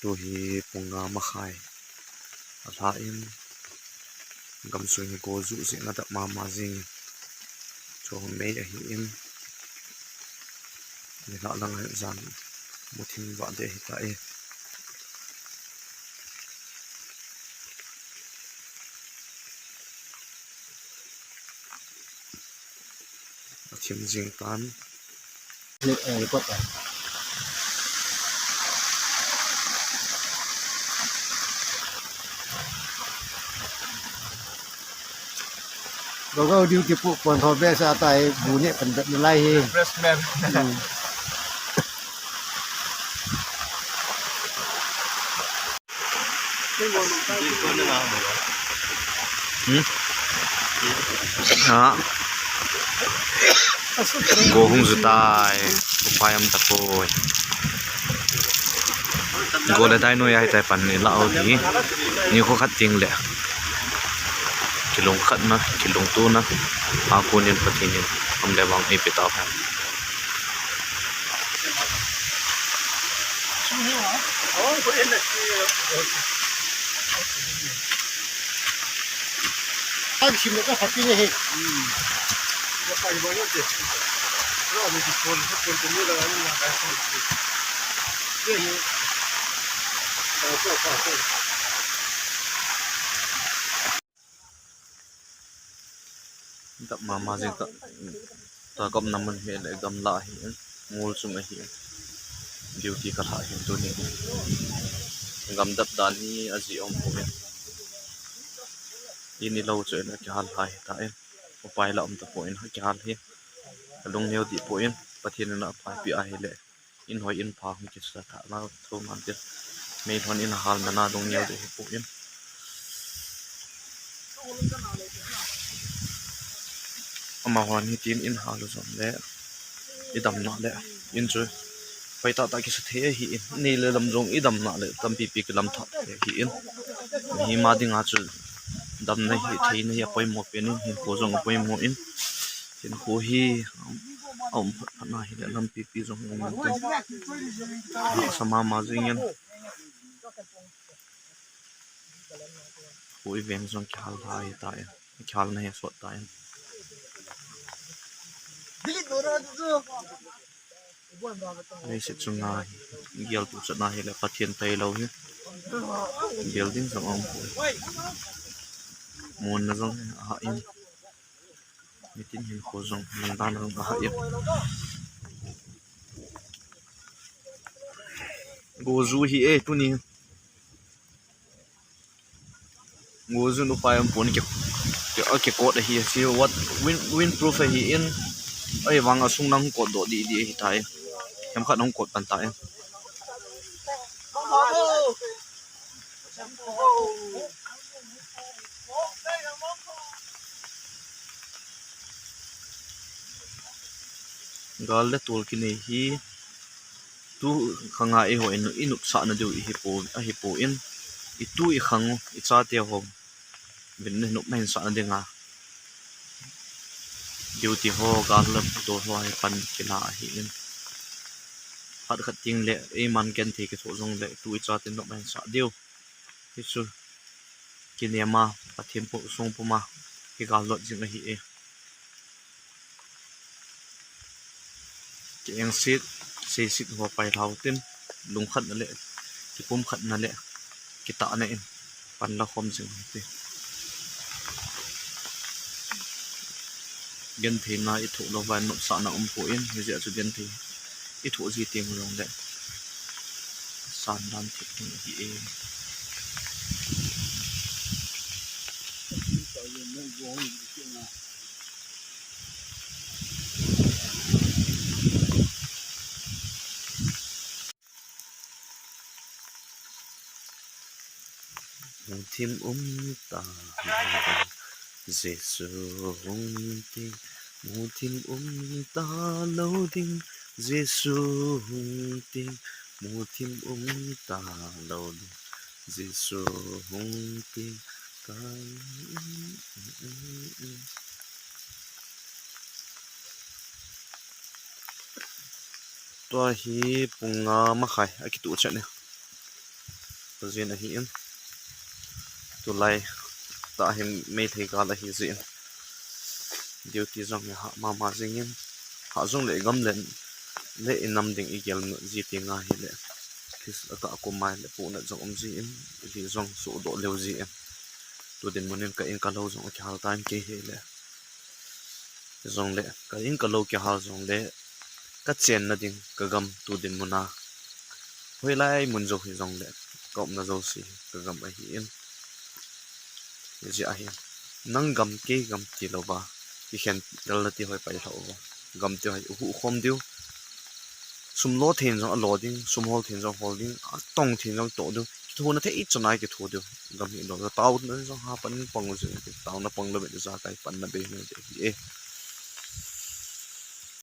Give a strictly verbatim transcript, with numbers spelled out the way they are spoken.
Tu hi pung nga makhai alha in, gamsung hi go ju jing a dap mama jing in, chu mei ahi in, nilhah lang a jan muthim vah ding ahi tai. Athim jing tan. Gogo duty pu pon tho be sa tai bu ne pan bet lai hi. Refreshment. Hmm. Hmm? Ha. Go hung ju tai. Upai um tapoi. Go le tai noi ahi tai pan ni la o di. Ni kho khat ting le. Kilung khat na, kilung tu na. A ko nin Pathen in. Am le bang ei pe ta pha. Dap mama jing ta, ta kap na mun hi le gamla hi in, mol chung ahi in, duty ka lha hi tuni. Gam dap dan hi aji um poi in. Ini lo chu in akihal hai ta in. Upai la um tapoi in akihal hi. Alung neo di poi in, Pathen in aphai pi ahi le. In hoi in pha hung kisa tha la tho man te. Mei hon in hal na na dong neo de hi pu in. Ama hon hi tin in hal u jong le. I dam na le. In chu. Pai ta ta kisa thei hi in. Ni le lam jong i dam na le. Tampi pi ki lam tha thei hi in. Hi ma ding a chu. Dam na hi thei na hi a poimo pen in. Hin ko jong a poimo in. Hin ko hi. A um phat phat na hi le lampi pi jong um te. Sa mama jing in. Hui veng jong kihal thei ta in. Kihal na hi sot ta in. Leiset chunga hi. Gel tu chat na hi le Pathen tai lo hi. Gel ding jong um. Mun na jong ha in. Mitin hin ko jong, mun dan jong aha e. Go ju hi e, tuni. Go ju nu pai am pon ke, ke, ke kot ahi, si what, wind, windproof ahi in. Ai vang asung nang kot do di, di ahi tai. Kem khat nang kot pan tai. Gal le tol kinei hi tu khanga eiho in i nopsahna diu i hi po, ahi po in i tu i khang u i chate ho vin ne nop mahin sahna dinga duty ho gal le tol ho hi pan kila ahi in. Phat khat ting le eiman genthei kithoh jong le tu i chate nop mahin sah diu. Hichu kinema Pathen pu sung puma kigal lot jing ahi e. Ki engsit, seisit ho pai lhau tin, lungkhat na le, kipumkhat na le, kitahna in, pan la khom jing ahi ti. Gentheina i thoh lou va nopsahna um po in, hijeh a chu genthei i thoh ji teng jong le san dan thip ding ahi e. Muthim um ta lou ding, Jesu hung ting. Muthim um ta lou ding, Jesu hung ting. Muthim um ta lou ding, Jesu hung ting. Ka Tua hi pung nga makhai a kitu chet ne. jin ahi in. Tulai tah hin Meitei gal ahi jin, duty jong hi hah mama jing in, hah jong le gam len le inam ding igel ji ti nga hile, office a ka kum mai le puna jong um ji in, ili jong sudoh leu ji in. Tu dinmun in ka in ka lou jong akihal tan kei hile, jong le ka in ka lou kihal jong le ka chenna ding ka gam tu dinmun a, hoilai mun jou hi jong le ka umna jouse ka gam ahi in. Hijeh ahi, nang gam kei gam ti louva, kikhen tel na ti hoi pai lhah uva, gam ti hoi hukhom diu, sum lo thei jong alo ding, sum hol thei jong hol ding, atong thei jong toh diu, kithouna thei chana kitho diu, gam hi lo, taona jong ha pan pang u jing, taona pang lou ve, ijakai panna bei na de hi e.